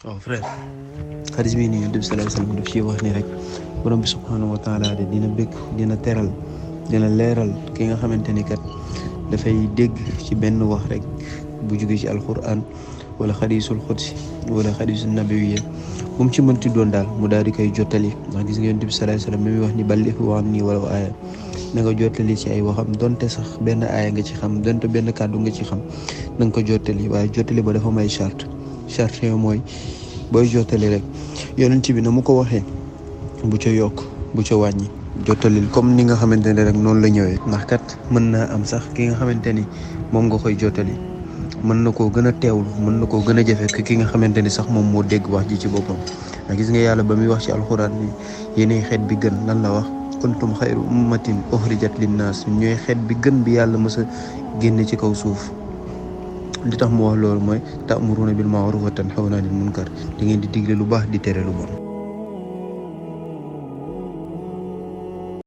waaw frère xadis bii nii Yonent bi sallallahu alayhi wa sallam daf ci wax ni rek borom bi subhanahu wa taala de dina bëgg dina teral dina leeral ki nga xamante ni kat dafay dégg ci benn wax rek bu jóge ci alquran wala xadisul xudsi wala xadisul nabawiyya bu mu ci mënti doon daal mu daal di koy jottali ndax gis nga Yonent bi sallallahu alayhi wa sallam mi wax ni ballighu anni walaw aaya na nga jottali ci ay waxam donte sax benn aaya nga ci xam donte benn kàddu nga ci xam na nga ko jottali waaye jottali ba dafa may charte yo mooy booy jottali rek yonent bi na mu ko waxee bu ca yokk bu ca wàññi jottalil comme ni nga xamante ne rek noonu la ñëwee ndax kat mën naa am sax ki nga xamante ni moom nga koy jottali mën na koo gën a teewlu mën na koo gën a jafe ki nga xamante ni sax moom moo dégg wax ji ci boppam ndax gis nga yàlla ba muy wax ci alxuraan ni yéenay xeet bi gën lan la wax kuntum xayru ummatin uxrijat linnaas ñooy xeet bi gën bi yàlla mës a génne ci kaw suuf li tax mu wax loolu mooy ta'muruna bil ma'ruf wa tanhawna anil munkar da ngeen di digle lu baax di tere lu bon